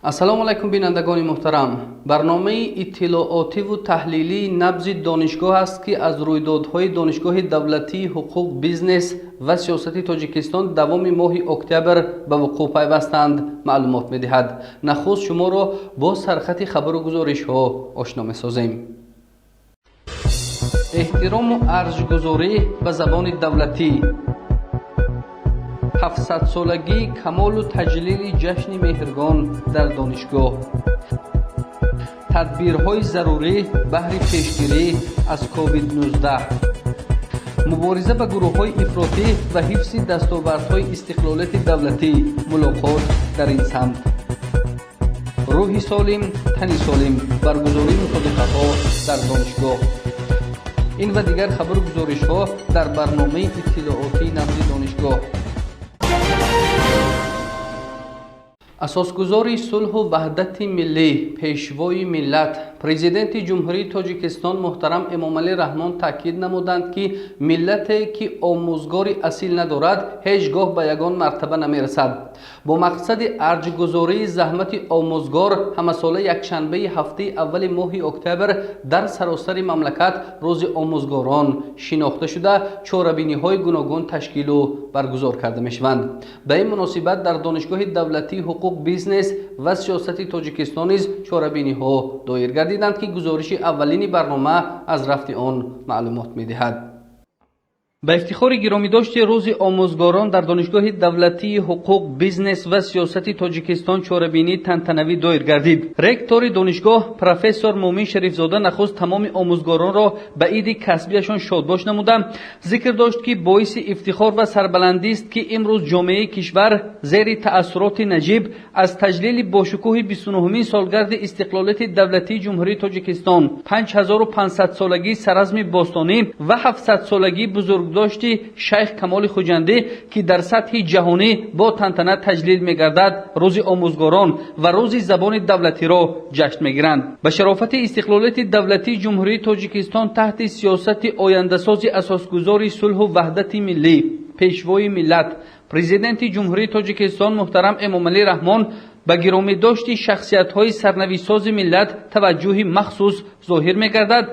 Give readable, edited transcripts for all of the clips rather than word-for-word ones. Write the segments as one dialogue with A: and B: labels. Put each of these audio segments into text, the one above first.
A: Ассалому алайкум, бинандагони муҳтарам. Барномаи иттилоотиву таҳлилии «Набзи донишгоҳ» аст, ки аз рӯйдодҳои Донишгоҳи давлатии ҳуқуқ, бизнес ва сиёсати Тоҷикистон давоми моҳи октябр ба вуқӯъ пайвастанд маълумот медиҳад. Нахуст шуморо бо сархати хабару гузоришҳо ошно месозем. Эҳтирому арҷгузорӣ ба забони давлатӣ, 700-солагии камолу таҷлили ҷашни Меҳргон дар донишгоҳ, тадбирҳои зарурӣ баҳри пешгирӣ аз COVID-19, мубориза ба гурӯҳҳои ифротӣ ва ҳифзи дастовардҳои истиқлолияти давлатӣ, мулоқот дар ин самт, рӯҳи солим, тани солим, баргузории мусобиқаҳо дар донишгоҳ. Ин ва дигар хабару гузоришҳо дар барномаи иттилоотии «Набзи донишгоҳ». Асосгузори сулҳу ваҳдати миллӣ, Пешвои миллат, Президенти Ҷумҳурии Тоҷикистон муҳтарам Эмомалӣ Раҳмон таъкид намуданд, ки миллате, ки омӯзгори асил надорад, ҳеҷ гоҳ ба ягон мартаба намерасад. Бо мақсади арҷгузории заҳмати омӯзгор ҳамасола якшанбаи ҳафтаи аввали моҳи октябр дар саросари мамлакат Рӯзи омӯзгорон шинохта шуда, чорабиниҳои гуногун ташкилу баргузор карда мешаванд. Ба ин муносибат дар Донишгоҳи давлатии ҳуқуқ, бизнес ва сиёсати Тоҷикистон низ чорабиниҳо доир гардиданд, ки гузориши аввалини барнома аз рафти он маълумот медиҳад. Ба ифтихори гиромидошти Рӯзи омӯзгорон дар Донишгоҳи давлатии ҳуқуқ, бизнес ва сиёсати Тоҷикистон чорабинии тантанавӣ доир гардид. Ректори донишгоҳ профессор Муъмин Шарифзода нахуст тамоми омӯзгоронро ба иди касбияшон шодбош намуда, зикр дошт, ки боиси ифтихор ва сарбаландист, ки имрӯз ҷомеаи кишвар зери таассуроти наҷиб аз таҷлили бошукӯҳи 29-ҳумин солгарди истиқлолияти давлатии Ҷумҳурии Тоҷикистон, 5500-солагии Саразми бостонӣ ва 700-солагии бузургдошти Шайх Камоли Хуҷандӣ, ки дар сатҳи ҷаҳонӣ бо тантана таҷлил мегардад, Рӯзи омӯзгорон ва Рӯзи забони давлатиро ҷашн мегиранд. Ба шарофати истиқлолияти давлатии Ҷумҳурии Тоҷикистон таҳти сиёсати ояндасози асосгузори сулҳу ваҳдати миллӣ, Пешвои миллат, Президенти Ҷумҳурии Тоҷикистон муҳтарам Эмомалӣ Раҳмон ба гиромидошти шахсиятҳои сарнавиштсози миллат таваҷҷӯҳи махсус зоҳир мегардад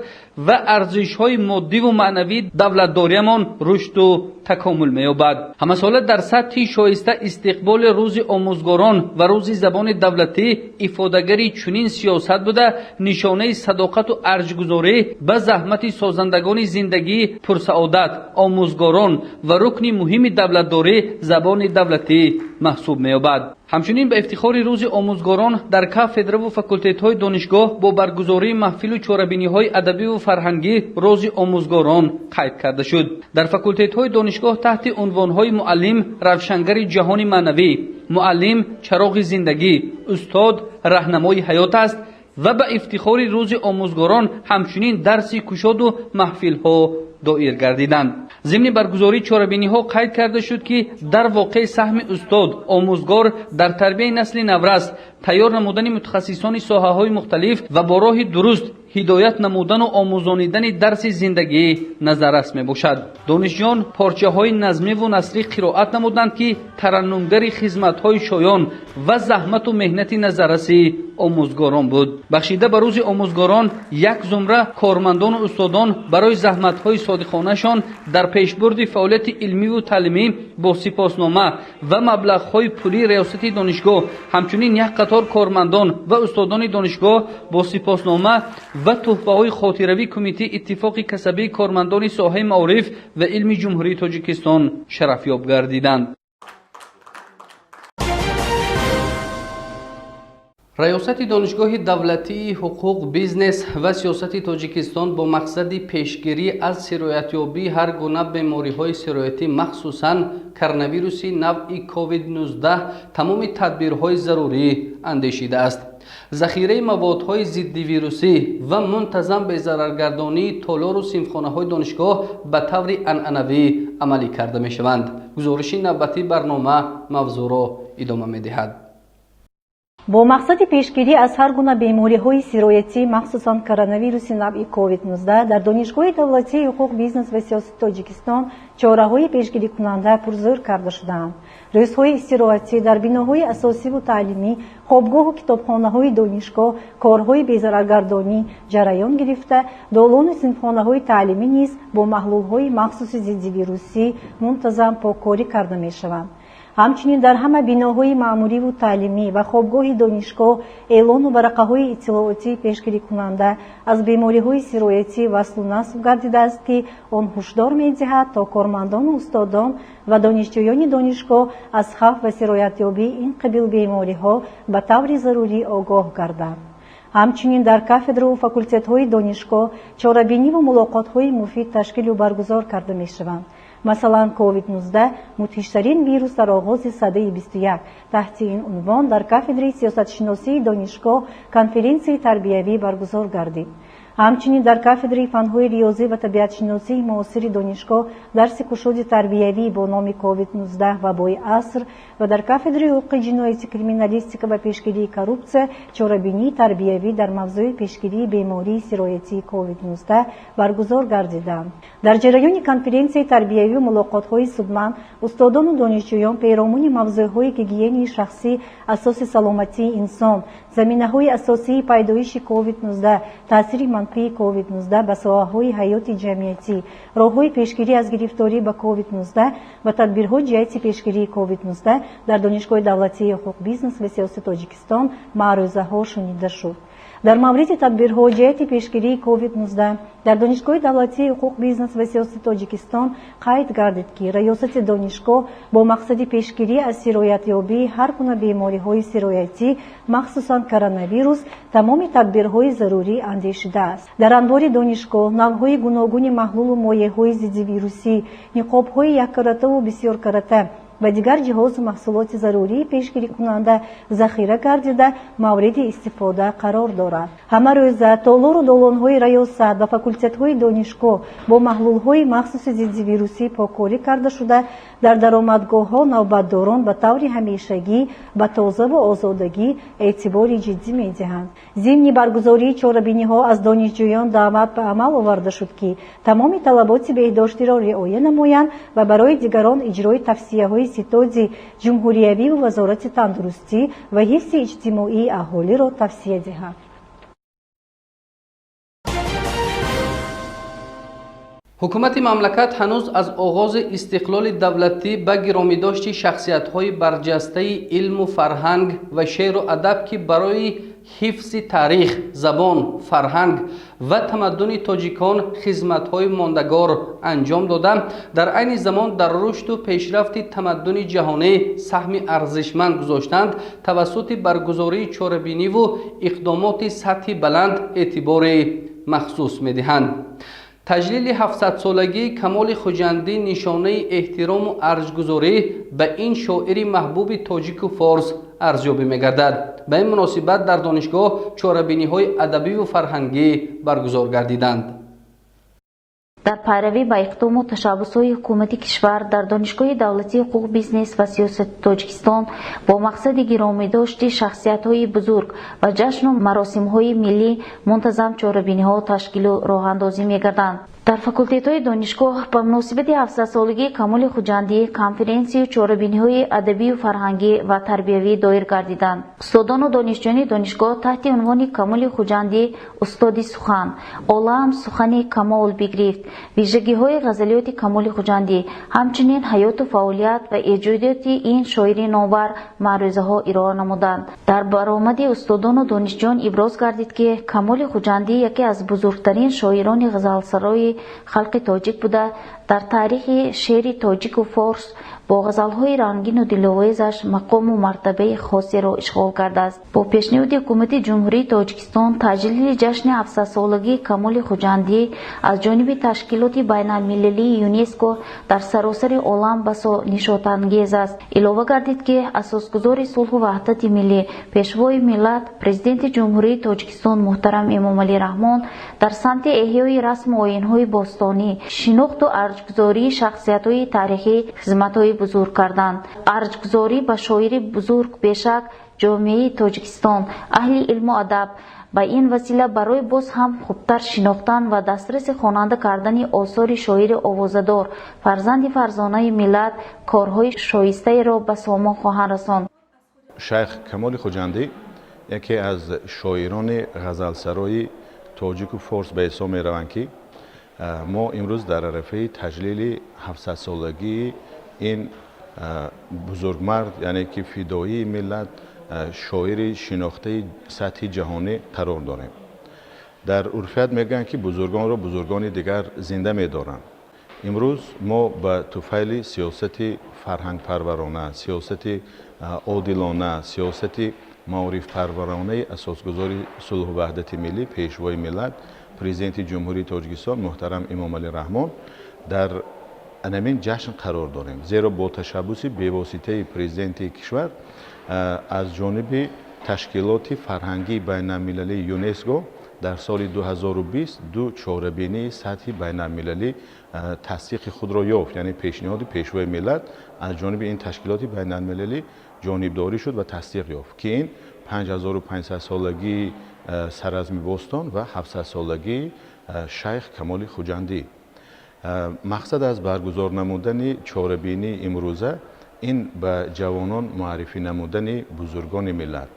A: ва арзишҳои моддиву маънавии давлатдориямон рушду такомул меёбад. Ҳамасола дар сатҳи шоиста истиқболи Рӯзи омӯзгорон ва Рӯзи забони давлатӣ ифодагари чунин сиёсат буда, нишонаи садоқату арҷгузорӣ ба заҳмати созандагони зиндагии пурсаодат, омӯзгорон ва рукни муҳими давлатдорӣ, забони давлатӣ маҳсуб меёбад. Ҳамчунин ба ифтихори Рӯзи омӯзгорон дар кафедраву факултетҳои донишгоҳ бо баргузории маҳфилу чорабиниҳои адабиву фарҳангӣ Рӯзи омӯзгорон қайд карда шуд. Дар факултетҳои донишгоҳ таҳти унвонҳои «Муаллим равшангари ҷаҳони маънавӣ», «Муаллим чароғи зиндагӣ», «Устод раҳнамои ҳаёт аст» ва ба ифтихори Рӯзи омӯзгорон ҳамчунин дарси кушоду маҳфилҳо доир гардиданд. Зимни баргузории чорабиниҳо қайд карда шуд, ки дар воқеъ саҳми устод омӯзгор дар тарбияи насли наврас, тайёр намудани мутахассисони соҳаҳои мухталиф ва бо роҳи дуруст ҳидоят намудану омӯзонидани дарси зиндагӣ назаррас мебошад. Донишҷӯён порчаҳои назмиву насрӣ қироат намуданд, ки тараннумгари хизматҳои шоён ва заҳмату меҳнати назарраси омӯзгорон буд. Бахшида ба Рӯзи омӯзгорон як зумра кормандону устодон барои заҳматҳои содиқонашон дар пешбурди фаъолияти илмиву таълимӣ бо сипоснома ва маблағҳои пулии риёсати донишгоҳ, ҳамчунин як қатор кормандон ва устодони донишгоҳ бо сипоснома ва тӯҳфаҳои хотиравии Кумитаи иттифоқи касабии кормандони соҳаи маориф ва илми Ҷумҳурии Тоҷикистон шарафёб гардиданд. Раёсати Донишгоҳи давлатии ҳуқуқ, бизнес ва сиёсати Тоҷикистон бо мақсади пешгирӣ аз сироятёбии ҳар гуна бемориҳои сироятӣ, махсусан коронавируси навъи COVID-19, тамоми тадбирҳои зарурӣ андешидааст. Захираи маводҳои зиддивирусӣ ва мунтазам безараргардонии толору синфхонаҳои донишгоҳ ба таври анъанавӣ амалӣ карда мешаванд. Гузориши навбатии барнома мавзӯъро идома медиҳад.
B: Бо мақсади пешгирӣ аз ҳар гуна бемориҳои сироятӣ, махсусан коронавируси навъи COVID-19, дар Донишгоҳи давлатии ҳуқуқ, бизнес ва сиёсати Тоҷикистон чораҳои пешгирикунанда пурзӯр карда шудаанд. Рӯзҳои истироҳатӣ дар биноҳои асосиву таълимӣ, хобгоҳу китобхонаҳои донишгоҳ корҳои безараргардонӣ ҷараён гирифта, долону синфхонаҳои таълимӣ низ бо маҳлулҳои махсуси зиддивирусӣ мунтазам поккорӣ карда мешаванд. Ҳамчунин дар ҳама биноҳои маъмуриву таълимӣ ва хобгоҳи донишгоҳ эълону варақаҳои иттилоотӣ пешгирикунанда аз бемориҳои сироятӣ васлу насб гардидааст, ки он ҳушдор медиҳад, то кормандону устодон ва донишҷӯёни донишгоҳ аз хавф ва сироятёбии ин қабил бемориҳо ба таври зарурӣ огоҳ гарданд. Ҳамчунин дар кафедраву факултетҳои донишгоҳ чорабиниву мулоқотҳои муфид ташкилу баргузор карда мешаванд. Масалан, COVID-19 мудҳиштарин вирус дар оғози садаи 21, таҳти ин унвон дар кафедраи сиёсатшиносии донишгоҳ конференсияи тарбиявӣ баргузор гардид. Ҳамчунин дар кафедраи фанҳои риёзӣ ва табиатшиносии муосири донишгоҳ дарси кушоди тарбиявӣ бо номи COVID-19 вабои аср ва дар кафедраи ҳуқуқи ҷиноятӣ, криминалистика ва пешгирии коррупсия чорабинии тарбиявӣ дар мавзӯи пешгирии бемории сироятии COVID-19 баргузор гардиданд. Дар ҷараёни конференсияи тарбиявию мулоқотҳои судманд устодону донишҷӯён перомуни мавзӯъҳои гигиенаи шахсӣ, асоси саломатии инсон, заминаҳои асосии пайдоиши COVID-19, таъсири манфии COVID-19 ба соҳаҳои ҳаёти ҷамъиятӣ, роҳҳои пешгирӣ аз гирифторӣ ба COVID-19 ва тадбирҳо ҷиҳати пешгирии COVID-19 дар Донишгоҳи давлатии ҳуқуқ, бизнес ва сиёсати Тоҷикистон маърӯзаҳо шунида шуд. Дар мавриди тадбирҳо ҷиҳати пешгирии COVID-19 дар Донишгоҳи давлатии ҳуқуқ, бизнес ва сиёсати Тоҷикистон қайд гардид, ки раёсати донишгоҳ бо мақсади пешгирӣ аз сироятёбии ҳар гуна бемориҳои сироятӣ, махсусан коронавирус, тамоми тадбирҳои зарурӣ андешидааст. Дар анбори донишгоҳ навъҳои гуногуни маҳлулу моеъҳои зиддивирусӣ, ниқобҳои яккаратаву бисёркарата ва дигар ҷиҳозу маҳсулоти зарурии пешгирикунанда захира гардида, мавриди истифода қарор дорад. Ҳама рӯза толору долонҳои раёсат ва факултетҳои донишгоҳ бо маҳлулҳои махсуси зиддивирусӣ поккорӣ карда шуда, дар даромадгоҳҳо навбатдорон ба таври ҳамешагӣ ба тозаву озодагӣ эътибори ҷиддӣ медиҳанд. Зимни баргузории чорабиниҳо аз донишҷӯён даъват ба амал оварда шуд, ки тамоми талаботи беҳдоштиро риоя намоянд ва барои дигарон иҷрои тавсияҳои ситоди ҷумҳуриявиву Вазорати тандурустӣ ва ҳифзи иҷтимоии аҳолиро тавсия диҳанд.
A: Ҳукумати мамлакат ҳанӯз аз оғози истиқлоли давлатӣ ба гиромидошти шахсиятҳои барҷастаи илму фарҳанг ва шеъру адаб, ки барои ҳифзи таърих, забон, фарҳанг ва тамаддуни тоҷикон хизматҳои мондагор анҷом дода, дар айни замон дар рушду пешрафти тамаддуни ҷаҳонӣ саҳми арзишманд гузоштанд, тавассути баргузории чорабиниву иқдомоти сатҳи баланд эътибори махсус медиҳанд. Таҷлили 700-солагии Камоли Хуҷандӣ нишонаи эҳтирому арҷгузорӣ ба ин шоири маҳбуби тоҷику форс арзёбӣ мегардад. Ба ин муносибат дар донишгоҳ чорабиниҳои адабиву фарҳангӣ баргузор гардиданд.
C: Дар пайравӣ ба иқдому ташаббусҳои ҳукумати кишвар дар Донишгоҳи давлатии ҳуқуқ, бизнес ва сиёсати Тоҷикистон бо мақсади гиромидошти шахсиятҳои бузург ва ҷашну маросимҳои миллӣ мунтазам чорабиниҳо ташкилу роҳандозӣ мегарданд. Дар факултетҳои донишгоҳ ба муносибати 700-солагии Камоли Хуҷандӣ конференсию чорабиниҳои адабию фарҳангӣ ва тарбиявӣ доир гардиданд. Устодону донишҷӯёни донишгоҳ таҳти унвони «Камоли Хуҷандӣ устоди сухан, олам сухани Камол бигирифт», вижагиҳои ғазалиёти Камоли Хуҷандӣ, ҳамчунин ҳаёту фаъолият ва эҷодиёти ин шоири номвар маърӯзаҳо ироа намуданд. Дар баромади устодону донишҷӯён иброз гардид, ки Камоли Хуҷандӣ яке аз бузургтарин шоирони ғазалсарои халқи тоҷик буда, дар таърихи шеъри тоҷику форс бо ғазалҳои рангину диловезаш мақому мартабаи хосеро ишғол кардааст. Бо пешниҳоди ҳукумати Ҷумҳурии Тоҷикистон таҷлили ҷашни 700-солагии Камоли Хуҷандӣ аз ҷониби ташкилоти байналмилалии ЮНЕСКО дар саросари олам басо нишотангез аст. Илова гардид, ки асосгузори сулҳу ваҳдати миллӣ, Пешвои миллат, Президенти Ҷумҳурии Тоҷикистон муҳтарам Эмомалӣ Раҳмон дар самти эҳёи расму оинҳои бостонӣ, шинохту арҷгузории шахсиятҳои таърихӣ хизматҳои бузург карданд. Арҷгузорӣ ба шоири бузург бешак Ҷомеаи Тоҷикистон, аҳли илму адаб ба ин васила барои боз ҳам хубтар шинохтан ва дастраси хонанда кардани осори шоири овозадор, фарзанди фарзонаи миллат, корҳои шоистаеро ба сомон хоҳанд расонд.
D: Шайх Камоли Хуҷандӣ яке аз шоирони ғазалсарои тоҷику форс ба ҳисоб мераванд, ки мо имрӯз дар арафаи таҷлили 700-солагии ин бузургмард, яъне ки фидоии миллат, шоири шинохтаи сатҳи ҷаҳонӣ қарор дорем. Дар урфият мегӯянд, ки бузургонро бузургони дигар зинда медоранд. Имрӯз мо ба туфайли сиёсати фарҳангпарварона, сиёсати одилона, сиёсати маорифпарваронаи асосгузори сулҳу ваҳдати миллӣ, Пешвои миллат, Президенти Ҷумҳурии Тоҷикистон муҳтарам Эмомалӣ Раҳмон дар анамин ҷашн қарор дорем, зеро бо ташаббуси бевоситаи президенти кишвар аз ҷониби ташкилоти фарҳангии байналмилалии ЮНЕСКО дар соли 2020 ду чорабинии сатҳи байналмилалӣ тасдиқи худро ёфт, яъне пешниҳоди Пешвои миллат аз ҷониби ин ташкилоти байналмилалӣ ҷонибдорӣ шуд ва тасдиқ ёфт, ки ин 5500-солагии Саразми Бостон ва 700-солагии Шайх Камоли Хуҷандӣ. Мақсад аз баргузор намудани чорабинии имрӯза ин ба ҷавонон муаррифӣ намудани бузургони миллат,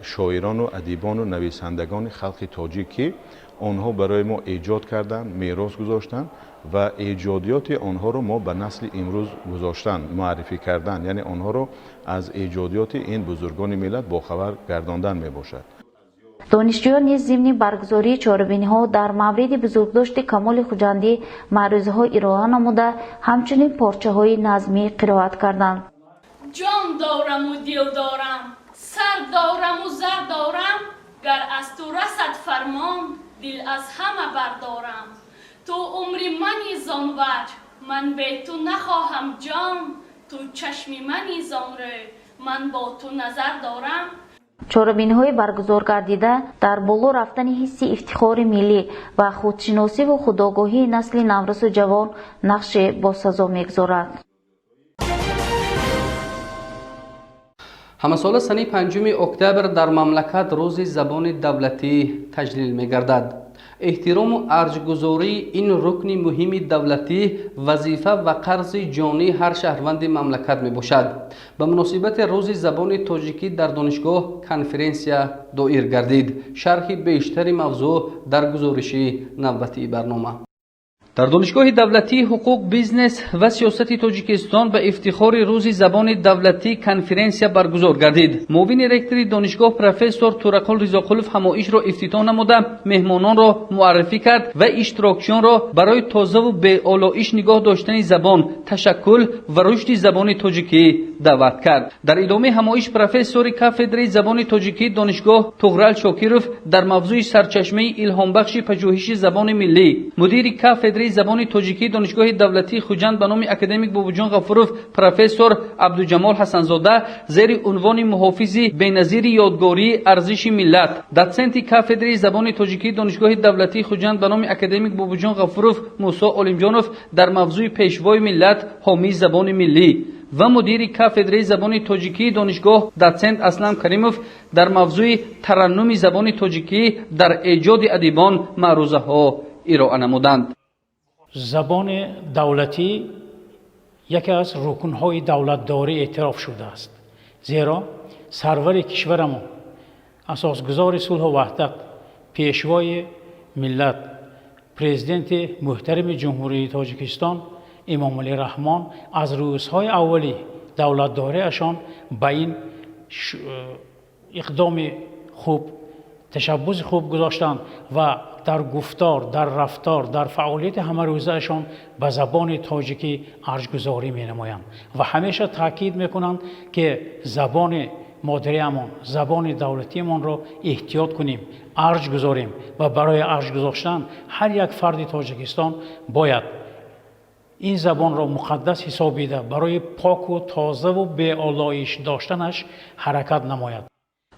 D: шоирону адибону нависандагони халқи тоҷик, ки онҳо барои мо эҷод карданд, мерос гузоштанд ва эҷодиёти онҳоро мо ба насли имрӯз гузоштан, муаррифӣ кардан, яъне онҳоро аз эҷодиёти ин бузургони миллат бохабар гардондан мебошад.
C: Донишҷӯён низ зимни баргузории чорабиниҳо дар мавриди бузургдошти Камоли Хуҷандӣ маърӯзаҳо ироа намуда, ҳамчунин порчаҳои назмӣ қироат карданд.
E: Ҷон дораму дил дорам, сар дораму зар дорам, гар аз ту расад фармон, дил аз ҳама бардорам. Ту умри мани зон ваҷ, ман бе ту нахоҳам ҷон, ту чашми мани зон рӯ, ман бо ту назар дорам.
C: Чорабиниҳои баргузор гардида дар боло рафтани ҳисси ифтихори миллӣ ва худшиносиву худогоҳии насли наврасу ҷавон нақши босазо мегузорад.
A: Ҳамасола санаи 5 октябр дар мамлакат Рӯзи забони давлатӣ таҷлил мегардад. Эҳтирому арҷгузории ин рукни муҳими давлатӣ вазифа ва қарзи ҷонии ҳар шаҳрванди мамлакат мебошад. Ба муносибати Рӯзи забони тоҷикӣ дар донишгоҳ конференсия доир гардид. Шарҳи бештари мавзӯъ дар гузориши навбатии барнома. Дар Донишгоҳи давлатии ҳуқуқ, бизнес ва сиёсати Тоҷикистон ба ифтихори Рӯзи забони давлатӣ конференсия баргузор гардид. Муовини ректори донишгоҳ профессор Турақул Ризоқулов ҳамоишро ифтитоҳ намуда, меҳмононро муаррифӣ кард ва иштирокчиёнро барои тозаву беолоиш нигоҳ доштани забон, ташаккул ва рушди забони тоҷикӣ даъват кард. Дар идомаи ҳамоиш профессори кафедраи забони тоҷикии донишгоҳ Туғрал Шокиров дар мавзӯи сарчашмаи илҳомбахши пажӯҳиши забони миллӣ, мудири кафедраи забони тоҷикии Донишгоҳи давлатии Хуҷанд ба номи академик Бобоҷон Ғафуров профессор Абдуҷамол Ҳасанзода зери унвони муҳофизи беназири ёдгории арзиши миллат, дотсенти кафедраи забони тоҷикии Донишгоҳи давлатии Хуҷанд ба номи академик Бобоҷон Ғафуров Мусо Олимҷонов дар мавзӯи пешвои миллат, ҳомии забони миллӣ ва мудири кафедраи забони тоҷикии донишгоҳ дотсент Аслам Каримов дар мавзӯи тараннуми забони тоҷикӣ дар эҷоди адибон маърузаҳо ироа намуданд.
F: Забони давлатӣ яке аз рукнҳои давлатдорӣ эътироф шудааст, зеро сарвари кишварамон, асосгузори сулҳу ваҳдат, Пешвои миллат, Президенти муҳтарами Ҷумҳурии Тоҷикистон Эмомалӣ Раҳмон аз рӯзҳои аввали давлатдориашон ба ин иқдоми хуб, ташаббуси хуб гузоштанд ва дар гуфтор, дар рафтор, дар фаъолияти ҳамарӯзаашон ба забони тоҷикӣ арҷгузорӣ менамоянд ва ҳамеша таъкид мекунанд, ки забони модариамон, забони давлатиамонро эҳтиёт кунем, арҷ гузорем ва барои арҷ гузоштан ҳар як фарди Тоҷикистон бояд ин забонро муқаддас ҳисобида, барои поку тозаву беолоиш доштанаш ҳаракат намояд.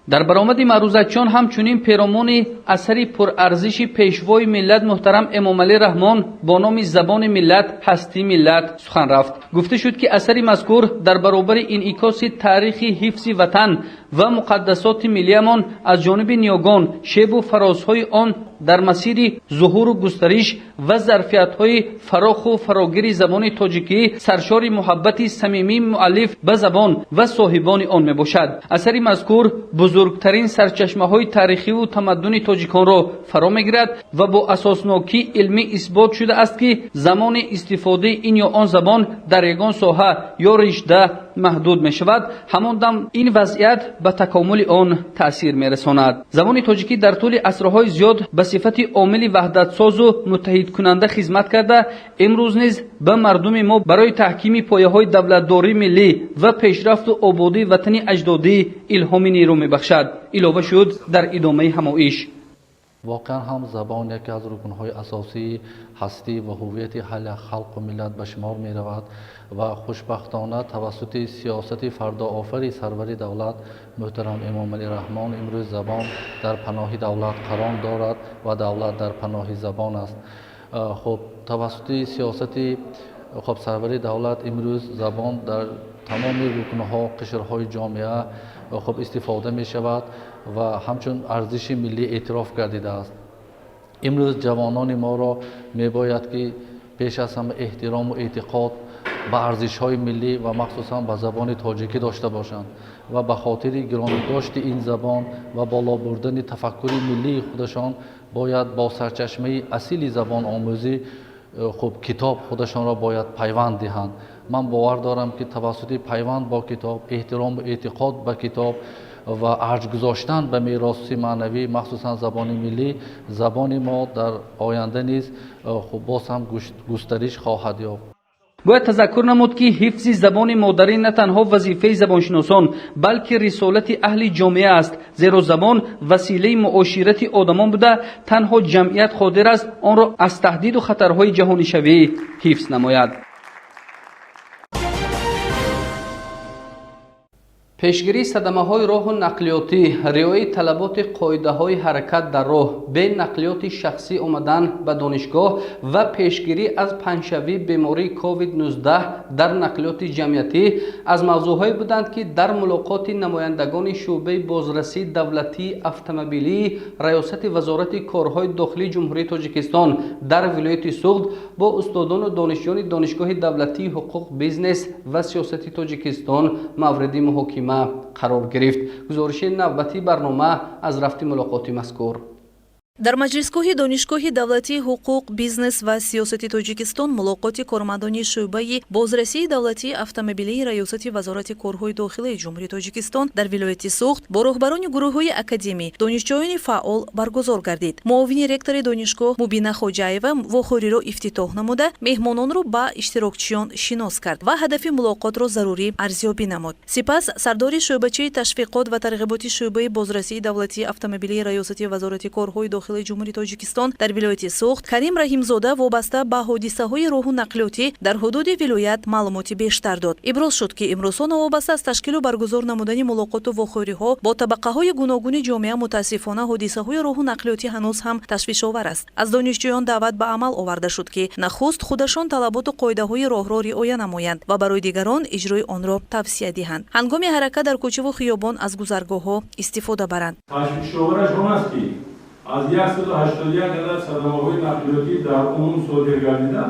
A: Дар баромади маърузачиён ҳамчунин перомони асари пурарзиши Пешвои миллат муҳтарам Эмомалӣ Раҳмон бо номи «Забони миллат, ҳастии миллат» сухан рафт. Гуфта шуд, ки асари мазкур дар баробари инъикоси таърихи ҳифзи ватан Ва муқаддасоти миллиямон аз ҷониби ниёгон, шебу фарозҳои он дар масири зуҳуру густариш ва зарфиятҳои фароху фарогири забони тоҷикӣ саршори муҳаббати самимии муаллиф ба забон ва соҳибони он мебошад. Асари мазкур бузургтарин сарчашмаҳои таърихиву тамаддуни тоҷиконро фаро мегирад ва бо асоснокии илмӣ исбот шудааст, ки замони истифодаи ин ё он забон дар ягон соҳа ё ришта маҳдуд мешавад, ҳамон дам ин вазъият ба такомули он таъсир мерасонад. Забони тоҷикӣ дар тӯли асрҳои зиёд ба сифати омили ваҳдатсозу муттаҳидкунанда хизмат карда, имрӯз низ ба мардуми мо барои таҳкими пояҳои давлатдории миллӣ ва пешрафту ободии ватани аҷдодӣ илҳоми нерӯ мебахшад, илова шуд дар идомаи ҳамоиш.
G: Воқеан ҳам забон яке аз рукнҳои асосии ҳастӣ ва ҳуввияти ҳар як халқу миллат ба шумор меравад ва хушбахтона тавассути сиёсати фардоофари сарвари давлат муҳтарам Эмомалӣ Раҳмон имрӯз забон дар паноҳи давлат қарор дорад ва давлат дар паноҳи забон аст. Хуб, тавассути сиёсати хуб сарвари давлат имрӯз забон дар тамоми рукнҳо, қишрҳои ҷомеа хуб истифода мешавад ва ҳамчун арзиши миллӣ эътироф гардидааст. Имрӯз ҷавонони моро мебояд, ки пеш аз ҳама эҳтирому эътиқод ба арзишҳои миллӣ ва махсусан ба забони тоҷикӣ дошта бошанд ва ба хотири гиромидошти ин забон ва боло бурдани тафаккури миллии худашон бояд бо сарчашмаи асили забономӯзӣ, хуб, китоб худашонро бояд пайванд диҳанд. Ман бовар дорам, ки тавассути пайванд бо китоб, эҳтирому эътиқод ба китоб ва арҷ гузоштан ба мероси маънавӣ, махсусан забони миллӣ, забони мо дар оянда низ хуб боз ҳам густариш хоҳад ёфт.
A: Бояд тазаккур намуд, ки ҳифзи забони модарӣ на танҳо вазифаи забоншиносон, балки рисолати аҳли ҷомеа аст, зеро забон василаи муоширати одамон буда, танҳо ҷамъият қодир аст онро аз таҳдиду хатарҳои ҷаҳонишавӣ ҳифз намояд. Пешгирии садамаҳои роҳу нақлиётӣ, риояи талаботи қоидаҳои ҳаракат дар роҳ, бе нақлиёти шахсӣ омадан ба донишгоҳ ва пешгирӣ аз паҳншавии бемории COVID-19 дар нақлиёти ҷамъиятӣ аз мавзӯъҳое буданд, ки дар мулоқоти намояндагони шӯъбаи бозрасии давлатии автомобилии Раёсати Вазорати корҳои дохилии Ҷумҳурии Тоҷикистон дар вилояти Суғд бо устодону донишҷӯёни Донишгоҳи давлатии ҳуқуқ, бизнес ва сиёсати Тоҷикистон мавриди муҳокима қарор гирифт. Гузориши навбатии барнома аз рафти мулоқоти мазкур.
H: Дар маҷлисгоҳи Донишгоҳи давлатии ҳуқуқ, бизнес ва сиёсати Тоҷикистон мулоқоти кормандони шӯъбаи бозрасии давлатии автомобилии Раёсати Вазорати корҳои дохилаи Ҷумҳурии Тоҷикистон дар вилояти Суғд бо роҳбарони гурӯҳҳои академӣ, донишҷӯёни фаъол баргузор гардид. Муовини ректори донишгоҳ Мубина Хоҷаева вохӯриро ифтитоҳ намуда, меҳмононро ба иштирокчиён шинос кард ва ҳадафи мулоқотро зарурӣ арзёбӣ намуд. Сипас сардори шӯъбачаи ташвиқот ва тарғиботи шӯъбаи бозрасии давлатии автомобилии Раёсати Вазорати корҳои дохилаи Ҷумҳурии Тоҷикистон дар вилояти Суғд Карим Раҳимзода вобаста ба ҳодисаҳои роҳу нақлиётӣ дар ҳудуди вилоят маълумоти бештар дод. Иброз шуд, ки имрӯзҳо новобаста аз ташкилу баргузор намудани мулоқоту вохӯриҳо бо табақаҳои гуногуни ҷомеа, мутаассифона, ҳодисаҳои роҳу нақлиётӣ ҳанӯз ҳам ташвишовар аст. Аз донишҷӯён даъват ба амал оварда шуд, ки нахуст худашон талаботу қоидаҳои роҳро риоя намоянд ва барои дигарон иҷрои онро тавсия диҳанд. Ҳангоми ҳаракат дар кӯчаву хиёбон аз гузаргоҳҳо истифода баранд.
I: Ташвишовараш он аст, ки аз 181 адад садамаҳои нақлиётӣ дар умум содир гардида,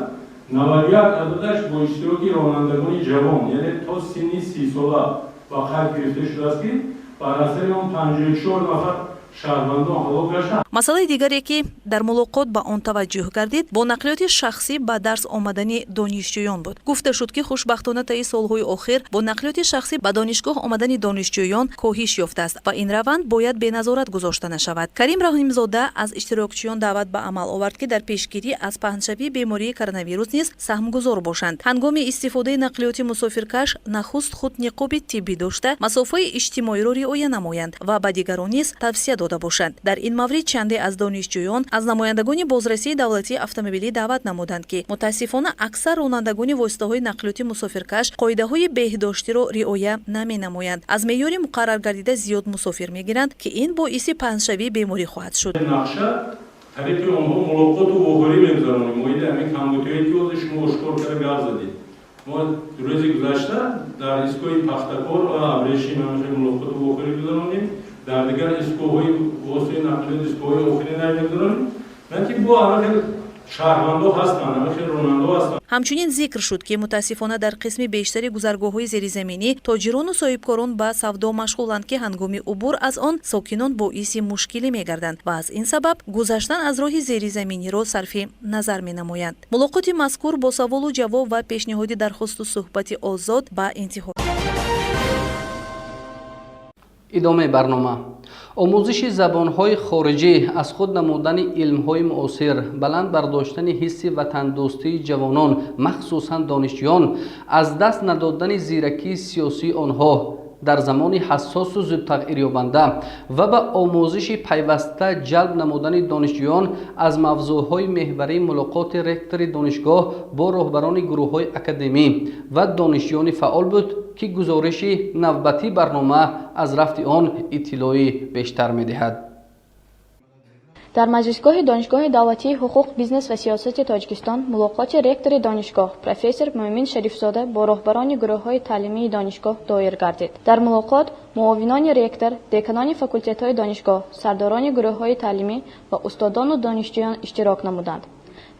I: 91 ададаш бо иштироки ронандагони ҷавон, яъне то синни 30 сола ба қайд гирифта шудааст, ки бар асари он 54 нафар шаҳрвандон ҳалок гаштанд.
H: Масъалаи дигаре, ки дар мулоқот ба он таваҷҷӯҳ гардид, бо нақлиёти шахсӣ ба дарс омадани донишҷӯён буд. Гуфта шуд, ки хушбахтона таи солҳои охир бо нақлиёти шахсӣ ба донишгоҳ омадани донишҷӯён коҳиш ёфтааст ва ин раванд бояд беназорат гузошта нашавад. Карим Раҳимзода аз иштирокчиён даъват ба амал овард, ки дар пешгирӣ аз паҳншавии бемории коронавирус низ саҳмгузор бошанд. Ҳангоми истифодаи нақлиёти мусофиркаш нахуст худ ниқоби тиббӣ дошта, масофаи иҷтимоиро риоя намоянд ва ба дигарон низ тавсия дода бошанд. Дар ин маврид чанде аз донишҷӯён аз намояндагони бозрасии давлатии автомобилӣ даъват намуданд, ки мутаассифона аксар ронандагони воситаҳои нақлиёти мусофиркаш қоидаҳои беҳдоштиро риоя наменамоянд, аз меъёри муқарраргардида зиёд мусофир мегиранд, ки ин боиси паҳншавии беморӣ хоҳад шуд.
I: Нақша тариқи онҳо мулоқоту вохӯрӣ мегузаронем оиди ҳамин камбудиҳое, ки ҳозир шумо ошкор карда гап задед. Мо рӯзи гузашта дар истгоҳи Пахтакор ва Абрешим ҳамаша мулоқоту вохӯрӣ гузаронем, дар дигар истгоҳҳои воситаи нақлиёт истгоҳҳои охири намегузаронем, ки бо ҳама хел шаҳрвандо ҳастанд, ҳама хел ронандо ҳастанд.
H: Ҳамчунин зикр шуд, ки мутаассифона дар қисми бештари гузаргоҳҳои зеризаминӣ тоҷирону соҳибкорон ба савдо машғуланд, ки ҳангоми убур аз он сокинон боиси мушкилӣ мегарданд ва аз ин сабаб гузаштан аз роҳи зеризаминиро сарфи назар менамоянд. Мулоқоти мазкур бо саволу ҷавоб ва пешниҳоди дархосту суҳбати озод ба интиҳо.
A: Идомаи барнома. Омӯзиши забонҳои хориҷӣ, аз худ намудани илмҳои муосир, баланд бардоштани ҳисси ватандӯстии ҷавонон, махсусан донишҷӯён, аз даст надодани зиракии сиёсии онҳо дар замони ҳассосу зудтағйирёбанда ва ба омӯзиши пайваста ҷалб намудани донишҷӯён аз мавзӯъҳои меҳварии мулоқоти ректори донишгоҳ бо роҳбарони гурӯҳҳои академӣ ва донишҷӯёни фаъол буд, ки гузориши навбатии барнома аз рафти он иттилои бештар медиҳад.
J: Дар маҷлисгоҳи Донишгоҳи давлатии ҳуқуқ, бизнес ва сиёсати Тоҷикистон мулоқоти ректори донишгоҳ профессор Муъмин Шарифзода бо роҳбарони гурӯҳҳои таълимии донишгоҳ доир гардид. Дар мулоқот муовинони ректор, деканони факултетҳои донишгоҳ, сардорони гурӯҳҳои таълимӣ ва устодону донишҷӯён иштирок намуданд.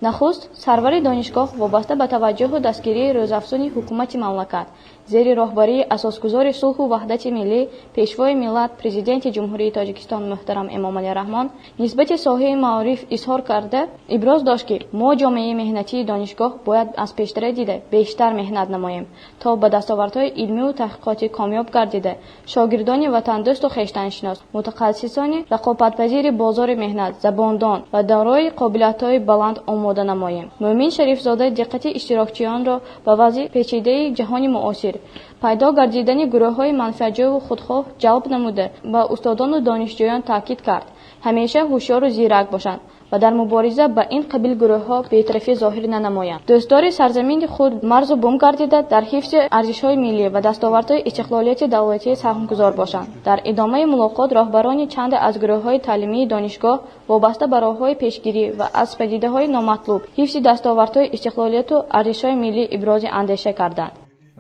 J: Нахуст сарвари донишгоҳ вобаста ба таваҷҷӯҳу дастгирии рӯзафзуни ҳукумати мамлакат зери роҳбарии асосгузори сулҳу ваҳдати миллӣ, Пешвои миллат, Президенти Ҷумҳурии Тоҷикистон муҳтарам Эмомалӣ Раҳмон нисбати соҳаи маориф изҳор карда, иброз дошт, ки мо ҷомеаи меҳнатии донишгоҳ бояд аз пештара дида бештар меҳнат намоем, то ба дастовардҳои илмиву таҳқиқотӣ комёб гардида, шогирдони ватандӯсту хештаншинос, мутахассисони рақобатпазири бозори меҳнат, забондон ва дорои қобилиятҳои баланд омода намоем. Муъмин Шарифзода диққати иштирокчиёнро ба вазъи печидаи ҷаҳони муосир, пайдо гардидани гурӯҳҳои манфиатҷӯю худхоҳ ҷалб намуда, ба устодону донишҷӯён таъкид кард, ҳамеша ҳушёру зирак бошанд ва дар мубориза ба ин қабил гурӯҳҳо бетарафӣ зоҳир нанамоянд. Дӯстдори сарзамини худ, марзу бум гардида, дар ҳифзи арзишҳои миллӣ ва дастовардҳои истиқлолияти давлатӣ саҳмгузор бошанд. Дар идомаи мулоқот роҳбарони чанде аз гурӯҳҳои таълимии донишгоҳ вобаста ба роҳҳои пешгирӣ ва аз падидаҳои номатлуб, ҳифзи дастовардҳои истиқлолияту арзишҳои миллӣ ибрози андеша карданд.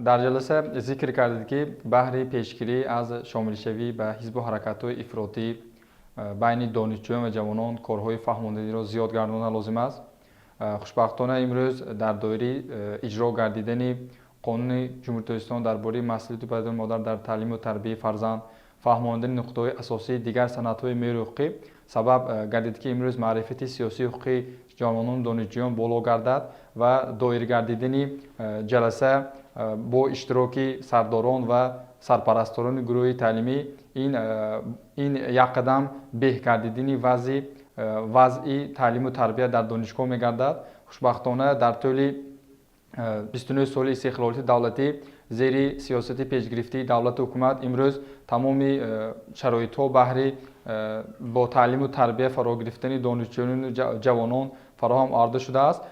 K: Дар ҷаласа зикр кардед, ки баҳри пешгирӣ аз шомилшавӣ ба ҳизбу ҳаракатҳои ифротӣ байни донишҷӯён ва ҷавонон корҳои фаҳмондадиро зиёд гардондан лозим аст. Хушбахтона, имрӯз дар доираи иҷро гардидани Қонуни Ҷумҳурии Тоҷикистон дар бораи масъулияти падару модар дар таълиму тарбияи фарзанд, фаҳмондани нуқтаҳои асосии дигар санадҳои меъёри ҳуқуқӣ сабаб гардид, ки имрӯз маърифати сиёсию ҳуқуқии ҷавонону донишҷӯён боло гардад ва доир гардидани ҷаласа бо иштироки сардорон ва сарпарасторони гурӯҳи таълимӣ ин як қадам беҳ гардидани вазъи таълиму тарбия дар донишгоҳ мегардад. Хушбахтона, дар тӯли 29 соли истиқлолияти давлатӣ зери сиёсати пешгирифтаи давлату ҳукумат имрӯз тамоми шароитҳо баҳри бо таълиму тарбия фаро гирифтани донишҷӯёну ҷавонон фароҳам оварда шудааст.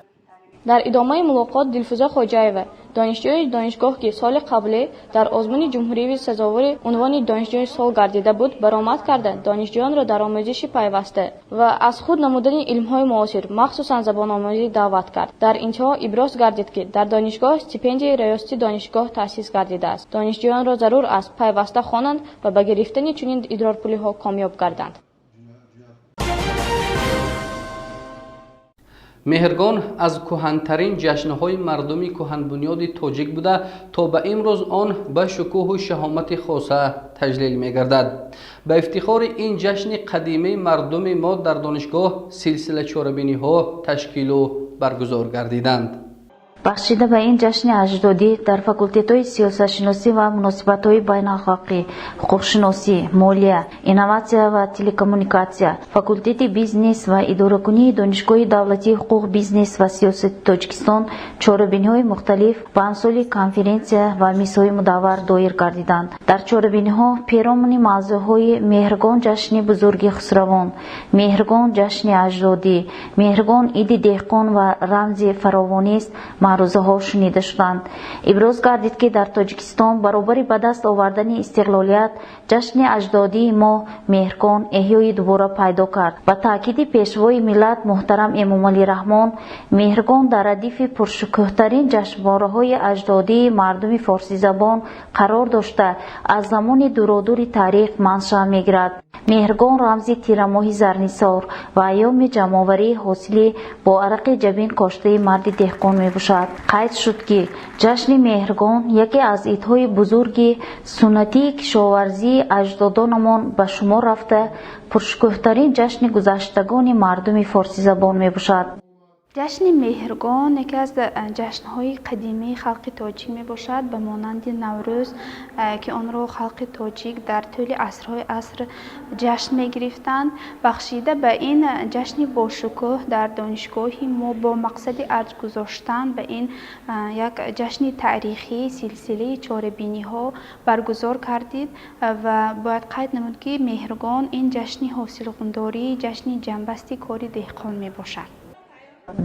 J: Дар идомаи мулоқот Дилфуза Хоҷаева, донишҷӯи донишгоҳ, ки соли қаблӣ дар озмуни ҷумҳуриявӣ сазовори унвони донишҷӯи сол гардида буд, баромад карда, донишҷӯёнро дар омӯзиши пайваста ва аз худ намудани илмҳои муосир, махсусан забономӯзӣ даъват кард. Дар интиҳо иброз гардид, ки дар донишгоҳ стипендияи раёсати донишгоҳ таъсис гардидааст. Донишҷӯёнро зарур аст пайваста хонанд ва ба гирифтани чунин идрорпулиҳо комёб гарданд.
A: Меҳргон аз кӯҳантарин ҷашнҳои мардуми кӯҳанбунёди тоҷик буда, то ба имрӯз он ба шукӯҳу шаҳомати хоса таҷлил мегардад. Ба ифтихори ин ҷашни қадимаи мардуми мо дар донишгоҳ силсила чорабиниҳо ташкилу баргузор гардиданд.
C: Бахшида ба ин ҷашни аҷдодӣ дар факултетҳои сиёсатшиносӣ ва муносибатҳои байналхалқӣ, ҳуқуқшиносӣ, молия, инноватсия ва телекоммуникатсия, факултети бизнес ва идоракунии Донишгоҳи давлатии ҳуқуқ, бизнес ва сиёсати Тоҷикистон чорабиниҳои мухталиф ба амсоли конференсия ва мизҳои мудаввар доир гардиданд. Дар чорабиниҳо перомуни мавзӯъҳои Меҳргон ҷашни бузурги хусравон, Меҳргон ҷашни аҷдодӣ, Меҳргон иди деҳқон ва рамзи фаровонист. Маърузаҳо шунида шуданд. Иброз гардид, ки дар Тоҷикистон баробари ба даст овардани истиқлолият, ҷашни аҷдодии мо Меҳргон эҳёи дубора пайдо кард. Ба таъкиди Пешвои миллат муҳтарам Эмомалӣ Раҳмон, Меҳргон дар радифи пуршукӯҳтарин ҷашнвораҳои аҷдодии мардуми форсизабон қарор дошта, аз замони дуродури таърих маншаъ мегирад. Меҳргон рамзи тирамоҳи зарнисор ва айёми ҷамъоварии ҳосили бо арақи ҷабин коштаи марди деҳқон мебошад. Қайд шуд, ки ҷашни Меҳргон яке аз идҳои бузурги суннатии кишоварзии аҷдодонамон ба шумор рафта, пуршукӯҳтарин ҷашни гузаштагони мардуми форсизабон мебошад.
L: Ҷашни Меҳргон яке аз ҷашнҳои қадимии халқи тоҷик мебошад, ба монанди Наврӯз, ки онро халқи тоҷик дар тӯли асрҳои аср ҷашн мегирифтанд. Бахшида ба ин ҷашни бошукӯҳ дар донишгоҳи мо бо мақсади арҷ гузоштан ба ин як ҷашни таърихӣ силсилаи чорабиниҳо баргузор кардид. Ва бояд қайд намуд, ки Меҳргон ин ҷашни ҳосилғундорӣ, ҷашни ҷамъбасти кори деҳқон мебошад.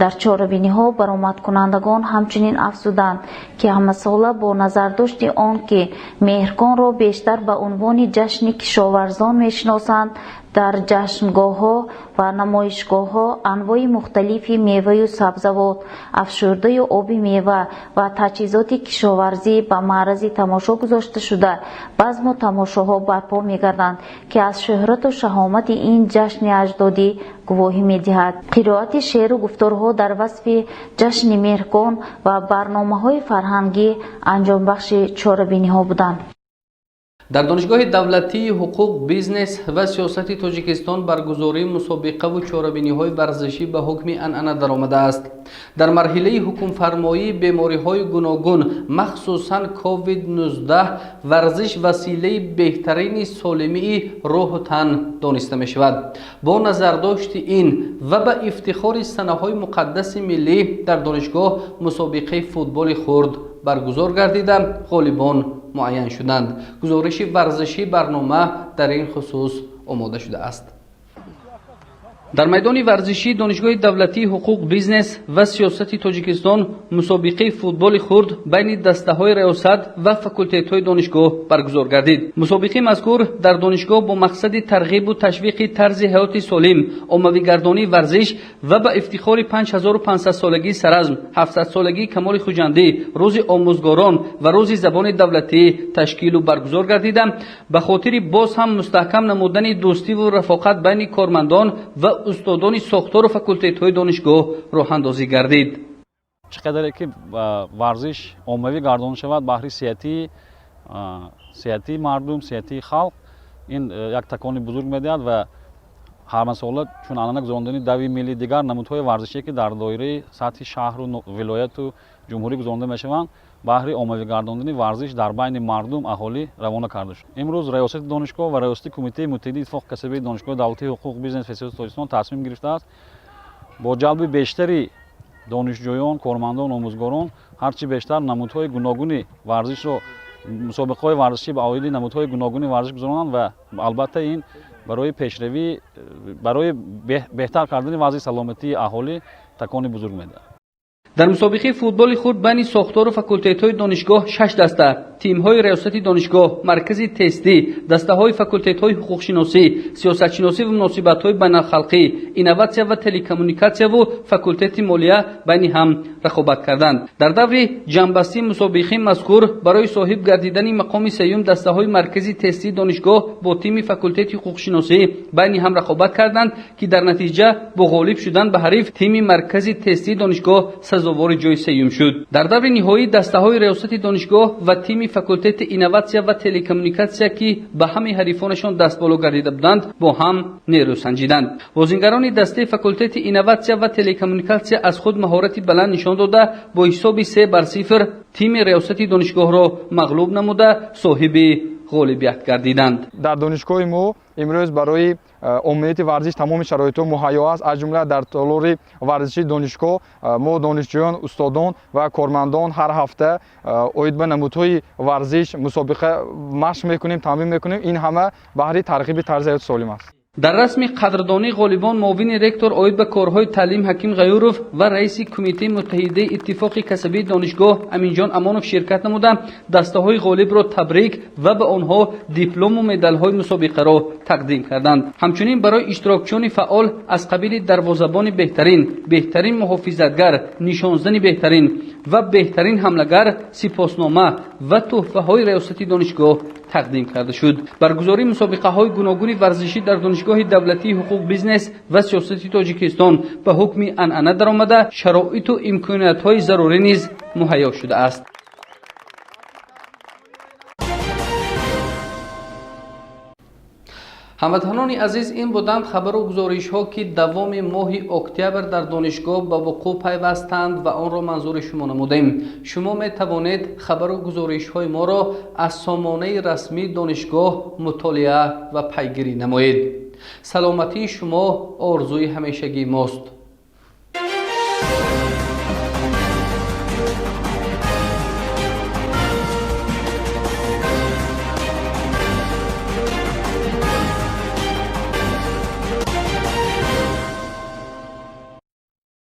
C: Дар чорабиниҳо баромадкунандагон ҳамчунин афзуданд, ки ҳамасола бо назардошти он ки Меҳргонро бештар ба унвони ҷашни кишоварзон мешиносанд, дар ҷашнгоҳҳо ва намоишгоҳҳо анвои мухталифи меваю сабзавот, афшурдаю оби мева ва таҷҳизоти кишоварзӣ ба маърази тамошо гузошта шуда, базму тамошоҳо барпо мегарданд, ки аз шӯҳрату шаҳомати ин ҷашни аҷдодӣ гувоҳӣ медиҳад. Қироати шеъру гуфторҳо дар васфи ҷашни Меҳргон ва барномаҳои фарҳангӣ анҷомбахши чорабиниҳо буданд.
A: Дар Донишгоҳи давлатии ҳуқуқ, бизнес ва сиёсати Тоҷикистон баргузории мусобиқаву чорабиниҳои варзишӣ ба ҳукми анъана даромадааст. Дар марҳилаи ҳукмфармоии бемориҳои гуногун, махсусан COVID-19, варзиш василаи беҳтарини солимии рӯҳу тан дониста мешавад. Бо назардошти ин ва ба ифтихори санаҳои муқаддаси миллӣ дар донишгоҳ мусобиқаи футболи хурд баргузор гардида, ғолибон муайян шуданд. Гузориши варзишии барнома дар ин хусус омода шудааст. Дар майдони варзишии Донишгоҳи давлатии ҳуқуқ, бизнес ва сиёсати Тоҷикистон мусобиқаи футболи хурд байни дастаҳои раёсат ва факултетҳои донишгоҳ баргузор гардид. Мусобиқаи мазкур дар донишгоҳ бо мақсади тарғибу ташвиқи тарзи ҳаёти солим, оммавигардонии варзиш ва ба ифтихори 5500-солагии Саразм, 700-солагии Камоли Хуҷандӣ, Рӯзи омӯзгорон ва Рӯзи забони давлатӣ ташкилу баргузор гардида, ба хотири боз ҳам мустаҳкам намудани дӯстиву рафоқат байни кормандон ва устодони сохтору факултетҳои донишгоҳ роҳандозӣ гардид.
M: Чӣ қадаре ки варзиш оммавӣ гардонда шавад, баҳри сеҳатии мардум, сеҳатии халқ ин як такони бузург медиҳад. Ва ҳармасола чун анъана гузарондани дави миллӣ, дигар намудҳои варзишие, ки дар доираи сатҳи шаҳру вилояту ҷумҳурӣ гузаронда мешаванд, баҳри оммавӣ гардондани варзиш дар байни мардум, аҳолӣ равона карда шуд. Имрӯз раёсати донишгоҳ ва раёсати Кумитаи муттаҳиди иттифоқи касабии Донишгоҳи давлатии ҳуқуқ, бизнес ва сиёсати Тоҷикистон тасмим гирифтааст бо ҷалби бештари донишҷӯён, кормандон, омӯзгорон ҳарчи бештар намудҳои гуногуни варзишро, мусобиқаҳои варзишӣ ба оиди намудҳои гуногуни варзиш гузаронанд. Ва албатта, ин барои пешравӣ, барои беҳтар кардани вазъи саломатии аҳолӣ такони бузург медиҳад.
A: Дар мусобиқаи футболи хурд байни сохтору факултетҳои донишгоҳ шаш даста тимҳои раёсати донишгоҳ, маркази тестӣ, дастаҳои факултетҳои ҳуқуқшиносӣ, сиёсатшиносӣ ва муносибатҳои байналхалқӣ, инноватсия ва телекоммуникатсияву факултети молия байни ҳам рақобат карданд. Дар даври ҷамъбастии мусобиқаи мазкур барои соҳиб гардидани мақоми сеюм дастаҳои маркази тестии донишгоҳ бо тими факултети ҳуқуқшиносӣ байни ҳам рақобат карданд, ки дар натиҷа бо ғолиб шудан ба ҳариф тими маркази тестии донишгоҳ сазовори ҷои сеюм шуд. Дар даври ниҳоӣ дастаҳои раёсати донишгоҳ ва тими факултети инноватсия ва телекоммуникатсия, ки ба ҳамаи ҳарифонашон дастболо гардида буданд, бо ҳам нерӯ санҷиданд. Бозингарони дастаи факултети инноватсия ва телекоммуникатсия аз худ маҳорати баланд нишон дода, бо ҳисоби 3-0 тими раёсати донишгоҳро мағлуб намуда, соҳиби ғолибият гардиданд.
K: Дар донишгоҳи мо имрӯз барои оммияти варзиш тамоми шароитҳо муҳайё аст. Аз ҷумла дар толори варзишии донишгоҳ мо, донишҷӯён, устодон ва кормандон, ҳар ҳафта оид ба намудҳои варзиш мусобиқа машқ мекунем, тамрин мекунем. Ин ҳама баҳри тарғиби тарзи ҳаёти солим аст.
A: Дар расми қадрдонии ғолибон муовини ректор оид ба корҳои таълим Ҳаким Ғаюров ва раиси Кумитаи муттаҳидаи иттифоқи касабии донишгоҳ Аминҷон Амонов ширкат намуда, дастаҳои ғолибро табрик ва ба онҳо диплому медалҳои мусобиқаро тақдим карданд. Ҳамчунин барои иштирокчиёни фаъол аз қабили дарвозабони беҳтарин, беҳтарин муҳофизатгар, нишонзани беҳтарин ва беҳтарин ҳамлагар сипоснома ва тӯҳфаҳои раёсати донишгоҳ тақдим карда шуд. Баргузории мусобиқаҳои гуногуни варзишӣ дар Донишгоҳи давлатии ҳуқуқ, бизнес ва сиёсати Тоҷикистон ба ҳукми анъана даромада, шароиту имкониятҳои зарурӣ низ муҳайё шудааст. Ҳамватанони азиз, ин буданд хабару гузоришҳо, ки давоми моҳи октябр дар донишгоҳ ба вуқӯъ пайвастанд ва онро манзури шумо намудем. Шумо метавонед хабару гузоришҳои моро аз сомонаи расмии донишгоҳ мутолиа ва пайгирӣ намоед. Саломатии шумо орзуи ҳамешагии мост.